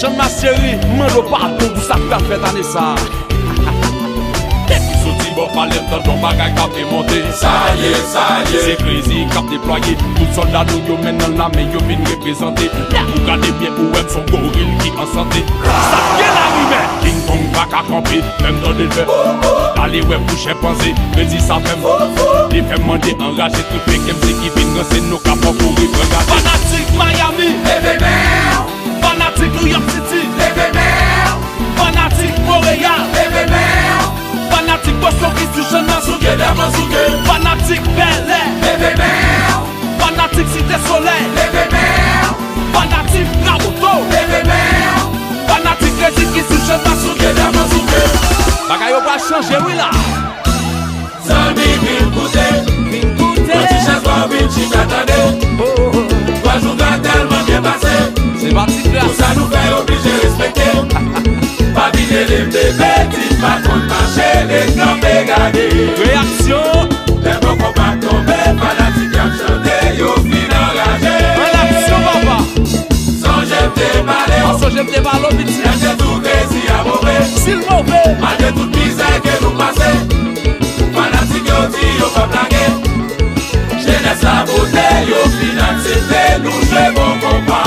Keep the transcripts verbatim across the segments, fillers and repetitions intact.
Jean Mas cheri, m mande w padon pou sa k pral fèt ane sa a. Depi soti bò palè m tande yon bagay k ap demonte. Sa ye, sa ye. Se Crazy k ap deplwaye. Tout sòlda nou yo men nan lame yo vin reprezante. Lè ou gade byen ou wè m se yon goril ki an sante. Sa k gen la rimè. King Kong pa ka kanpe, menm tande l fè. Ale wè pou chenpanze, Crazy sa fè m. Li fè m mande anraje tout pekenm si ki vin ranse nou ka fò kouri pran gade. Fanatik Miami, leve men w. Fanatik New York City, leve men w. Fanatik Monreyal, leve men w. Fanatik Boston ki sou chann nan souke dèman souke. Fanatik Bèlè, leve men w. Fanatik Site Solèy, leve men w. Fanatik Raboto, leve men w. Fanatik Crazy ki sou chann nan souke dèman souke. Bagay yo pral chanje wi la. Zanmi, vin koute. Vin koute. Pran ti chèz pa w, vin chita tande. Oh, oh, oh. Twa jou ka tèlman byen pase. Se pa ti kras. Pou sa nou fè yo oblije respekte. Pa vide li m te peti, pa konn mache, ret kanpe gade. Reyaksyon. Lè bon konpa tonbe, fanatik y ap chante, yo fin anraje. An aksyon, papa. Sonje m te pale w. Sonje m te pale w, pitit. Lè m te di w Crazy a move. Si l move. Malgre tout mizè ke nou pase, fanatik yo di yo p ap lage. Jenès la vote, yo fin aksepte nou jwe bon konpa.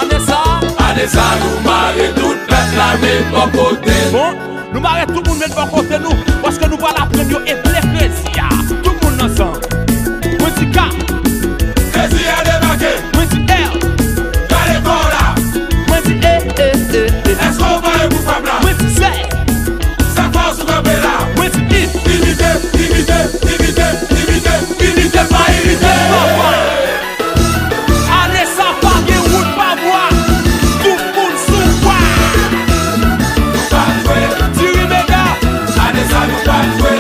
Ane sa. Ane sa, nou mare tout pèp la met bò kote. Bon, nou mare tout moun met bò kote nou, paske nou pral aprann yo eple Crazy a. Tout moun ansanm. Mwen di K. Crazy a debake. Mwen di L. Gade kò w la. Mwen di E, E, E, E. Èske w pare pou frape la? Mwen di Z. Sa k fè w sou kanpe la? Mwen di I. Imite, imite, imite, imite, imite, pa irite. Papa. Ane sa pa gen wout pa bwa. Tout moun sou bwa. Nou pa jwe. Diri mega. Ane sa nou pa jwe.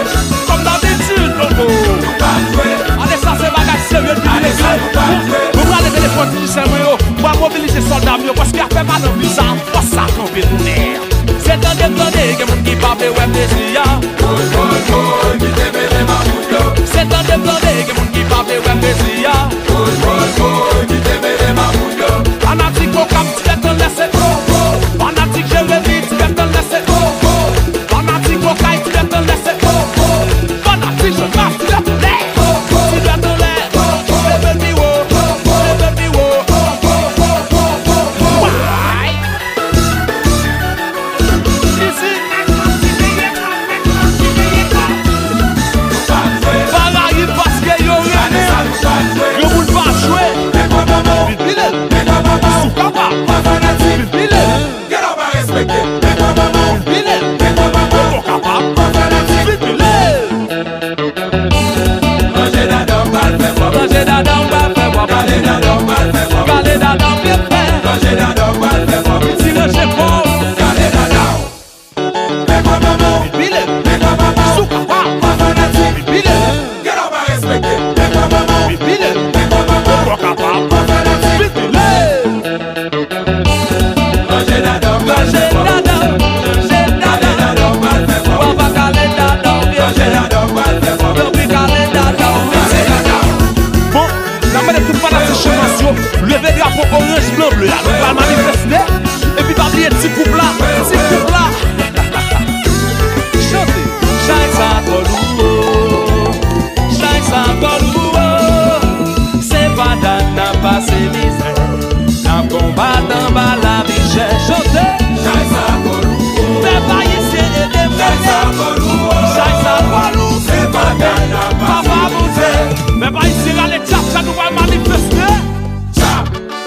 Kòm dabitid, oh, oh. Nou pa jwe. Ane sa se bagay serye ki vin regle. Nou prale telefòn tijisè mwen yo. Mwen mobilize sòlda m yo paske afè pa nan vi sa. Fòs sa kanpe tounen. Se tande m tande gen moun ki pa vle wè plezi a. Woy, woy, woy, kite mele mamoun yo. Se tande m tande gen moun ki pa vle wè plezi a. Woy, woy, woy, kite mele mamoun yo. Fanatik Okap, ti bèt anlè se ho, ho. Fanatik Jeremi, ti bèt anlè se ho, ho. Fanatik Okay, ti bèt anlè se ho, ho. Fanatik Jonas, ti bèt anlè. Ti bèt anlè. Leve l pi wo. Leve l pi wo. Why? Isi. Pa rayi paske yo renmen. Granmoun pa jwe. Vin pile. Sou kapa. Vin pile. Vin pile. Poko kapab. Vin pile. Ranje dada w pral fè fò. Ranje dada w pral fè fò. Kale dada w pral fè fò. Kale dada w byen fè. Ranje dada w pral fè fò. Ti ranje kò w. Kale dada w. Vin pile. Sou kapa. Vin pile. Vin pile. Poko kapab. Vin pile. Ranje dada w, ranje dada w, ranje dada w. Papa kale dada w byen fè. Epi kale dada w byen fè. Bon, n ap mande tout fanatik Channmas yo leve drapo oranj, blan, ble a. Nou pral manifeste. Epi pa bliye ti koup la, ti koup la. Chante. Chay sa twò lou, oh. Chay sa twò lou, oh. Se pa dat n ap pase mizè. N ap konbat anba lavi chè. Chante. Chay sa twò lou, oh. Pèp ayisyen ede m rele. Chay sa twò lou, oh. Chay sa twò lou. Se pa dat n ap pase mizè. Pèp ayisyen rale tchap, tchap, nou pral manifeste. Tchap.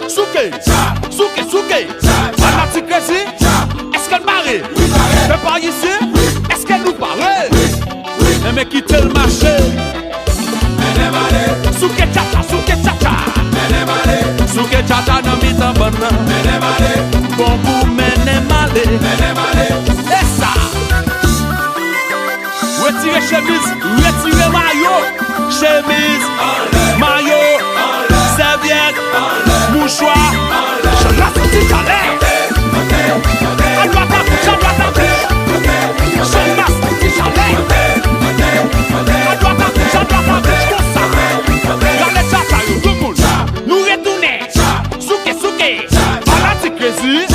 Souke, tchap. Souke, souke. Tchap, tchap. Fanatik Crazy. Èske n pare? Wi, pare. Pèp ayisyen? Wi. Èske nou pare? Wi. Wi. Enben kite l mache. Mennen m ale. Souke tchatcha, souke tchatcha. Mennen m ale. Souke tchatcha nan mitan bann nan. Mennen m ale. Bon pou mennen m ale. Mennen m ale. E sa. Retire chemiz, retire mayo. Chemiz, mayo, sèvyèt, mouchwa. Channmas ti chalè. Adwat, agòch, adwat, agòch. Channmas ti chalè. Adwat, agòch, adwat, agòch, konsa. Rale tchatcha yo, tout moun. Nou retounen. Souke, souke. Fanatik Crazy.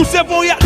Se pou y ap